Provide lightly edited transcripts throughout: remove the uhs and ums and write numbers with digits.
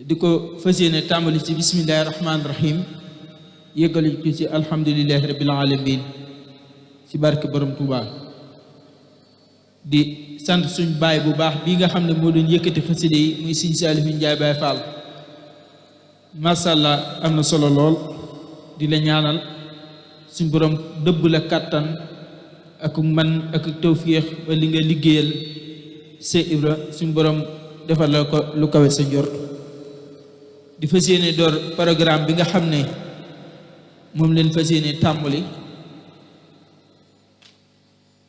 di ko fas yéene tàmbali ci bismillahi rahmaani rahim yëggali ko ci alhamdulillahi rabbil alamin ci barke borom Touba di sant suñ baay bu baax bii nga xam ne moo doon yëkkati xaside yi muy Sëñ Saalihu Njaay Baay Faal masha Allah am na solo lool di la ñaanal suñ borom dëbb la kàttan ak man ak tawfiix ba li nga liggéeyal Seex Ibra suñ borom defal la ko lu kawe sa njort di fas yéene door programme bi nga xam ne moom leen fas yéene tàmbali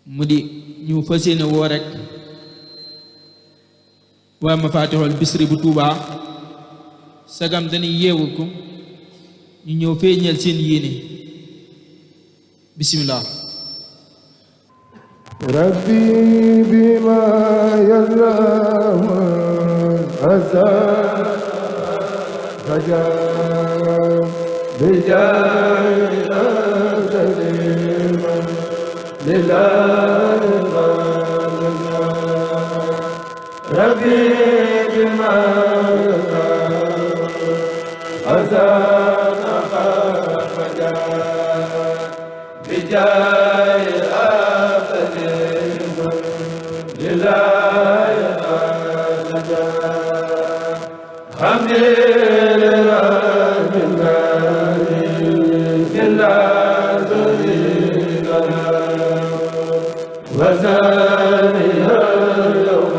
mu di ñu fas yéene woo rek waa Mafatihul Bichri bu Tuubaa sagam dañuy yeewu ko ñu ñëw feeñal seen yéene bismillah rabbi bima yarhamu azza faja bijay azalima lillahi rabbi bima yarhamu azza faja bijay azalima lillahi وزاني اليوم